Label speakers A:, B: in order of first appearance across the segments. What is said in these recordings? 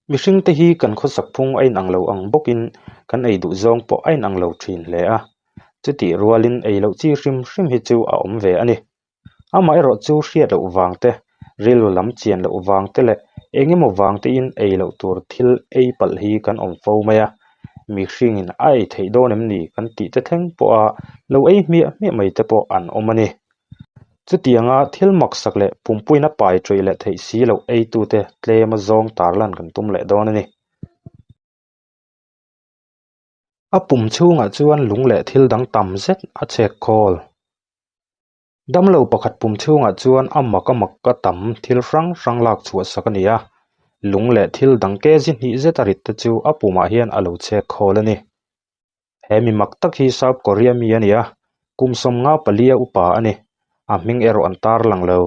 A: Mihringte hi kan khawsak phung a inang lo ang bawkin kan ei duh zawng pawh a inang lo thin hle a, chutih rualin ei loh chi hrim hrim hi chu a awm ve a ni. Amaherawh chu hriat loh vang te, rilru lam chian loh vang te leh eng emaw vang tein ei loh tur thil ei palh hi kan awm fo mai a, mihringin a ei theih dawn em ni kan tih te thleng pawha lo ei hmiah hmiah mai te pawh an awm a ni. Chutianga thil maksak leh pumpuina pai ṭawih leh theih si loh eitute tlema zawng tarlan kan tum leh dawn a ni. A pum chhungah chuan lung leh thil dang tam zet a chhek khawl. Damlo pakhat pum chhungah chuan a mak a mak a tam thil hrang hrang lak chhuah sak a ni a, lung leh thil dang kezi hnih zet a rit te chu a pumah hian a lo chhek khawl a ni. He mi mak tak hi South Korea mi a ni a, kum sawmnga palia upa a ni. A hming erawh an tar lang lo.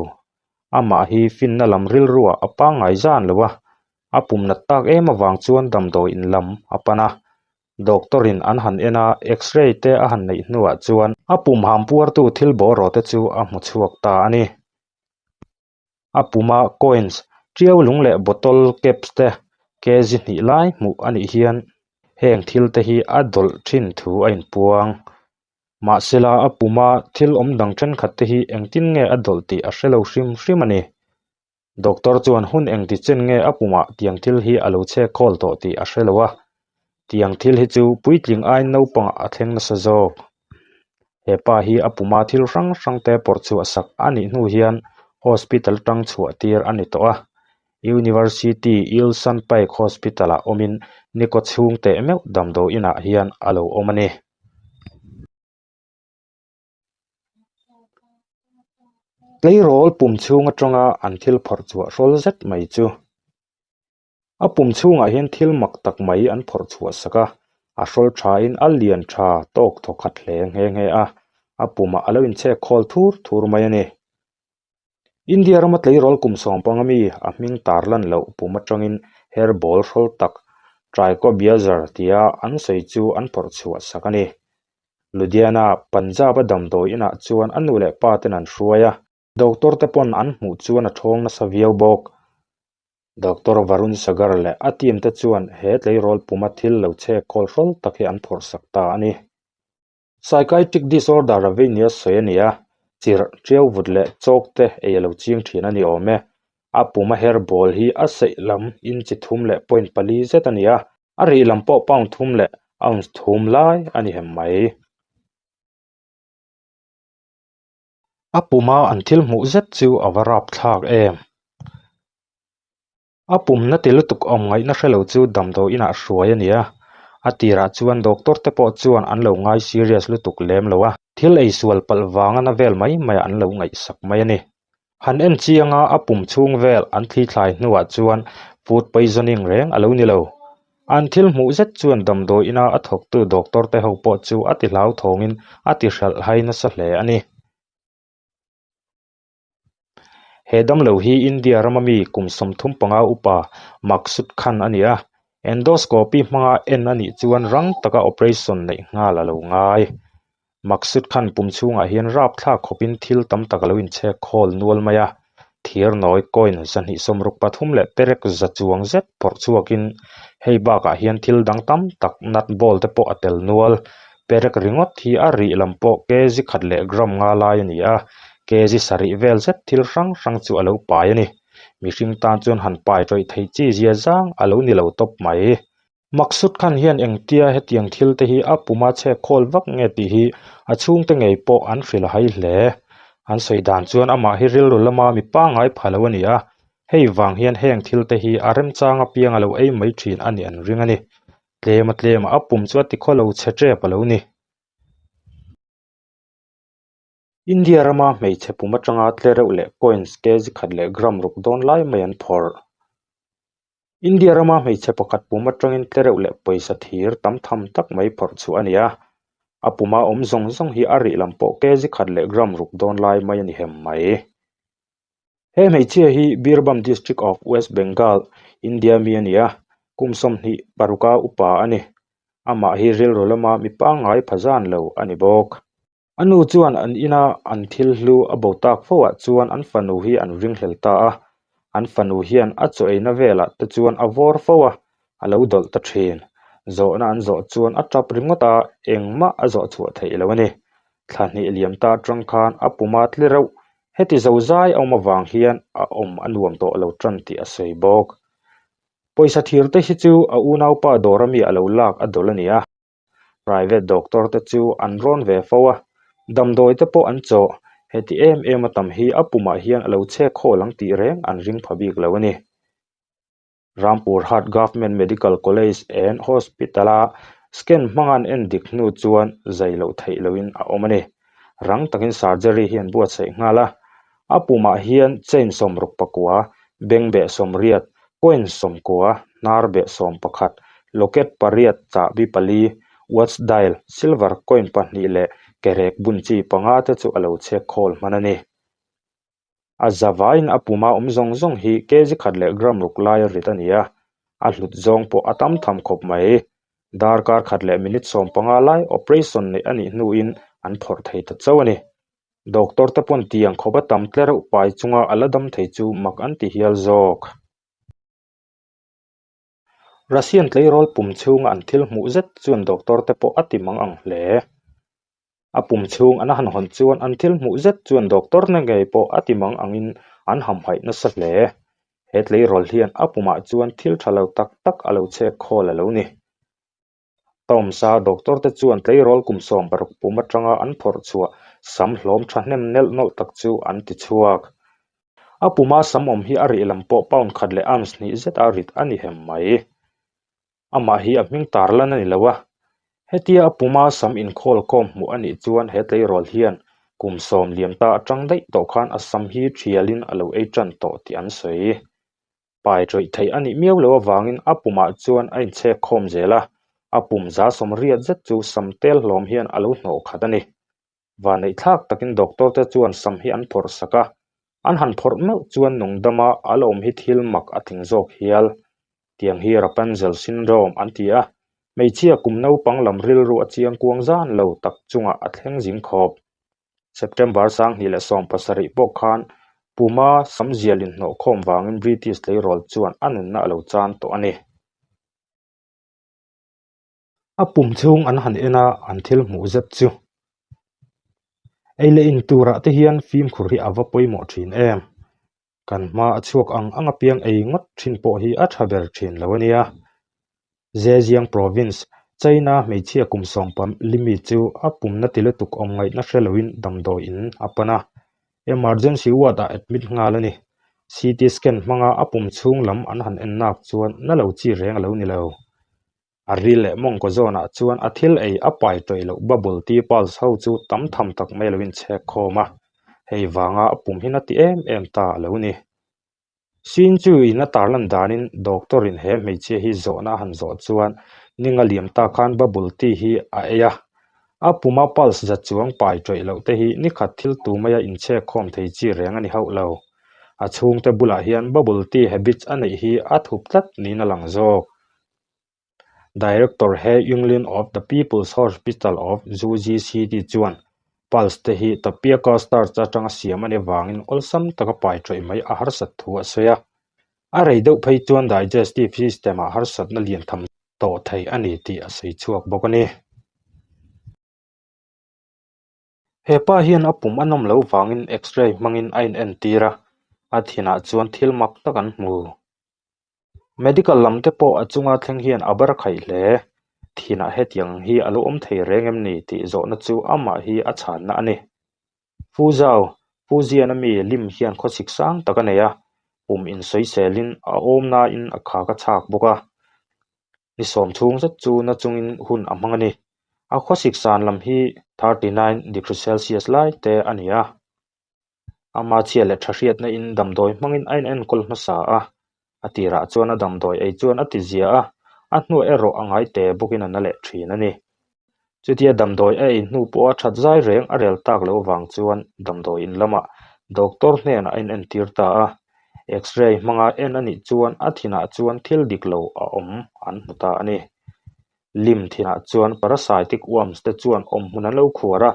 A: Amah hi finna lam rilruah a pangngai zan lo a, a pum nat tak em avang chuan damdawi in lam a pan a. Doctor in an han en a, X-ray te a han neih hnuah chuan a pum ham puartu thil bawraw te chu a hmu chhuak ta a ni. A puma coins, tiau lung leh bottle caps te kg hnih lai hmuh a nih hian heng thil te hi a dawlh thin thu a inpuang. Mahsela a puma thil awm dang thenkhat te hi engtin nge a dawlh tih a hre lo hrim hrim a ni. Doctor chuan hun engti chen nge a pumah tiang thil hi a lo chhe khawl tawh tih a hre lo a, tiang thil hi chu puitling aiin naupangah a thleng nasa zawk. He pa hi a puma thil hrang hrang te pawrh chhuah sak a nih hnu hian hospital tang chhuah tir a ni tawh a, University Ilsan Paik Hospital ah awmin nikaw chhung teh meuh damdawi inah hian a lo awm a ni. Tleirawl pum chhung atanga an thil phawrh chhuah hrawl zet mai chu a pum chhungah hian thil mak tak mai an phawrh chhuah sak a, a hrawl thain a lian tha tawk thaw khat hle nghe nghe a, a pumah a lo inchhek khawl thur thur mai a ni. India rama tleirawl kum sawmpanga mi a hming tar lan loh pum atangin hairball hrawl tak Trichobezoar tia an sawi chu an phawrh chhuah sak a ni. Ludhiana, Punjab-a damdawi inah chuan a nu leh pa ten an hruai a, doctor te pawn an hmuh chuan a thawng nasa viau bawk. Doctor Varun Sagar leh a team te chuan he tleirawl puma thil lo chhek khawl hrawl tak hi an phawrh sak ta a ni. Psychiatric disorder a vei nia sawi a ni a, chirh, tiau vut leh chawk te ei a lo ching thin a ni awm e. A puma hair ball hi a seih lam inchi thum leh point pali zet a ni a, a rih lam pawh pound thum leh ounce thum lai a ni hem mai. A puma an thil hmuh zet chu a va rapthlak em. A pumna ti lutuk awm ngaihna hre lo chu damdawi inah hruai a ni a, a tirah chuan doctor te pawh chuan an lo ngai serious lutuk lem lo a, thil ei sual palh vanga na vel mai mai an lo ngaihsak mai a ni. Han en chianga a pum chhung vel an thli thlai hnuah chuan food poisoning reng a lo ni lo. An thil hmuh zet chuan damdawi ina a thawktu doctor te ho pawh chu a ti hlauthawngin a ti hralh hai nasa hle a ni. He damlo hi India rama mi kum 35 upa Maksud Khan a ni a, endoscopy hmanga en a nih chuan rang taka operation neih nghal a lo ngai. Maksud Khan pum chhungah hian rapthlak khawpin thil tam tak a lo inchhek khawl nual mai a, thir nawi coin 263 leh perek za chuang zet phawrh chhuakin hei bakah hian thil dang tam tak nut ball te pawh a tel nual. Perek ringawt hi a rih lam pawh kg khat leh gram nga lai a ni a, kg sarih vel zet thil hrang hrang chu a lo pai a ni. Mihring tan chuan han pai tawih thei chi zia zang a lo ni lo tawp mai. Maksut Khan hian engtia hetiang thil te hi a puma chhek khawl vak nge tih hi a chhungte ngei pawh an hrilh a hai hle. An sawi dan chuan amah hi rilru lama mi pangngai pha lo a ni a, hei vang hian heng thil te hi a remchang apiang a lo ei mai thin a nih an ring a ni. Tlema tlema a pum chu a ti khaw lo chhe tep a lo ni. India rama hmeichhe pum atanga tle reuh leh coins kg khat leh gram ruk dawn lai mai an phawrh. India rama hmeichhe pakhat pum atangin tle reuh leh pawisa thir tam tham tak mai phawrh chhuah a ni a. A puma awm zawng zawng hi a rih lam pawh kg khat leh gram ruk dawn lai mai a ni hem mai. He hmeichhia hi Birbhum District of West Bengal, India mi a ni a, kum 26 a upa a ni. Amah hi rilru lama mi pangngai pha zan lo a ni bawk. A nu chuan an ina an thil hlu a bo tak fo ah chuan an fanu hi an ringhlel ta a. An fanu hian a chaw eina velah te chuan a vawr fo a, a lo dawlh ta thin. Zawhna an zawh chuan a tap ringawt a, engmah a zawh chhuah theih lo a ni. Thla hnih liam ta atang khan a puma tli reuh. Heti zozai a awm avang hian a awm a nuam tawh lo tan tih a sawi bawk. Pawisa thir te hi chu a unaupa dawr ami a lo lak a dawlh a ni a. Private doctor te chu an rawn ve fo a, damdawi te pawh an chawh. Heti em em a tam hi a pumah hian a lo chhek khawl ang tih reng an ring pha bik lo a ni. Rampurhat Government Medical College and Hospital-a scan hmanga an en dik hnu chuan zai loh theih lohin a awm a ni. Rang takin surgery hi an buatsaih nghal a, a pumah hian chain 64, bengbeh 80, coin 90, hnarbeh 11, locket pariat, chahbi pali, watch dial, silver coin pahnih leh kerek bun chi panga te chu a lo chhek khawl hman a ni. A zavaiin a puma awm zawng zawng hi kg khat leh gram ruk lai a rit a ni a, a hlut zawng pawh a tam tham khawp mai. Darkar khat leh minute 15 lai operation neih a nih hnuin an phawrh thei ta chauh a ni. Doctor te pawn tiang khawp a tam tle reuh pai chunga a la dam thei chu mak an ti hial zawk. Russian tleirawl pum chhunga an thil hmuh zet chuan doctor te pawh a ti mang ang hle. A pum chhung an han hawn chuan an thil hmuh zet chuan doctor na ngei pawh a ti mang angin an hamhaih nasa hle. He tleirawl hian a pumah chuan thil tha lo tak tak a lo chhek khawl a lo ni. Tomsa doctor te chuan tleirawl kum 16 pum atanga an phawrh chhuah sam hlawm thahnem nelh nawlh tak chu an ti chhuak. A puma sam awm hi a rih lam pawh pound khat leh ounce hnih zet a rit a ni hem mai. Amah hi a hming tar lan a ni lo a. Hetia a puma sam inkhawl khawm hmuh a nih chuan he tleirawl hian kum sawm liam ta atang daih tawh khan a sam hi thialin a lo ei tan tawh tih an sawi. Pai ṭawih theih a nih miau loh avangin a pumah chuan a inchhek khawm zel a, a pum za 80 zet chu sam tel hlawm hian a lo hnawh khat a ni. Vanneih thlak takin doctor te chuan sam hi an phawrh sak a, an han phawrh meuh chuan nungdama a la awm hi thil mak a tling zawk hial. Tiang hi Rapunzel syndrome an ti a, hmeichhia kum naupang lam rilru a chiang kuang zan lo tak chungah a thleng zing khawp. September 2017 pawh khan Puma samzial inhnawh khawm vangin British tleirawl chuan a nunna a lo chan tawh a ni. A pum chhung an han en a, an thil hmuh zet chu. Ei leh in turah te hian fimkhur hi a va pawimawh thin em. Kan hma a chhuak ang ang apiang ei ngawt thin pawh hi a tha ber thin lo a nia. Zhejiang Province, China hmeichhia kum sawmpam limi chu a pumna ti lutuk awm ngaihna hre loin damdawi in a pan a. Emergency ward ah admit nghal a ni. CT scan hmanga a pum chhung lam an han en nak chuan na lo chi reng a lo ni lo. A ril leh mawngkaw zawnah chuan a thil ei a pai tawih loh bubble tea pulse ho chu tam tham tak mai lo inchhek khawm a, hei vanga a pum hi na ti em em ta a lo ni. Sin chu in a tarlan danin doctor in he hmeichhia hi zawhna a han zawh chuan ninga liam ta khan bubble tea hi a ei a, a puma pulse za chuang pai tawih loh te hi nikhat thil tu maia inchhek khawm thei chi reng a ni hauh lo. A chhungte bulah hian bubble tea habits a neih hi a thup tlat niin a lang zawk. Director He Yunglin of the People's Hospital of Zhuji City chuan pulse te hi tapioca starch atanga siam a nih avangin awlsam taka pai ṭawih mai a harsat thu a sawi a. A rei deuh phei chuan digestive system-ah harsatna lian tham tawh thei a ni tih a sawi chhuak bawk a ni. He pa hian a pum a nawm loh vangin X-ray hmangin a inentir a, a thinah chuan thil mak tak an hmu. Medical lam te pawh a chunga thleng hian a bar khaih hle. Thinah hetiang hi a lo awm thei reng em ni tih zawhna chu amah hi a chhanna a ni. Fuzhou, Fujian-a mi lim hian khawsik sang tak a nei a, pum insawiselin a awmnain a khak a chhak bawk a. Ni sawm chhung zet chu na chungin hun a hmang a ni. A khawsik san lam hi 39 degree Celsius lai te a ni a. Ama chhia leh tha hriatna in damdawi hmangin a inenkawl hmasa a. A tirah chuan a damdawi ei chuan a ti zia a, a hnuah erawh a ngai te bawkin a na leh thin a ni. Chutia damdawi a ei hnu pawha that zai reng a rel tak loh vang chuan damdawi in lamah doctor hnenah a inentir ta a. X-ray hmanga en a nih chuan a thinah chuan thil dik lo a awm an hmu ta a ni. Lim thinah chuan parasitic worms te chuan awm hmun an lo khuar a,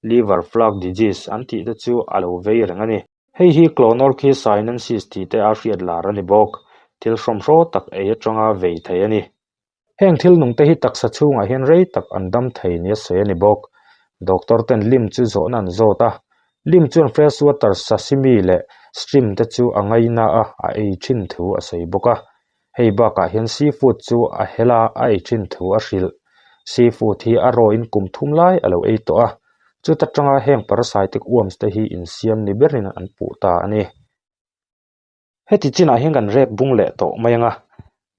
A: liver fluke disease an tih te chu a lo vei reng a ni. Hei hi Clonorchis sinensis tih te a hriat lar a ni bawk. Thil hrawmhraw tak ei atanga vei thei a ni. Heng thil nung te hi taksa chhungah hian rei tak an dam thei nia sawi a ni bawk. Doctor ten lim chu zawhna an zawt a. Lim chuan fresh water sashimi leh shrimp te chu a ngaina a, a ei thin thu a sawi bawk a. Hei bakah hian seafood chu a hel a, a ei thin thu a hrilh. Seafood hi a rawin kum thum lai a lo ei tawh a, chuta tanga heng parasitic worms te hi insiam ni berin an puh ta a ni. Heti chinah hian kan rek bung leh tawh mai ang a,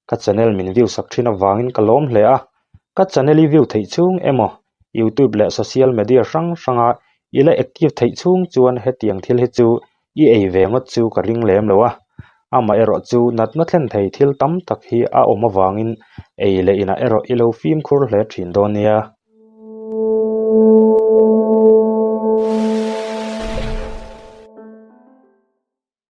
A: ka channel min view sak thin avangin ka lawm hle a, ka channel i view theih chhung emaw YouTube leh social media hrang hranga i la active theih chhung chuan hetiang thil hi chu I ei ve ngawt chu ka ring lem lo a, amaherawh chu natna thlen thei thil tam tak hi a awm avangin ei leh inah erawh i lo fimkhur hle thin dawn nia.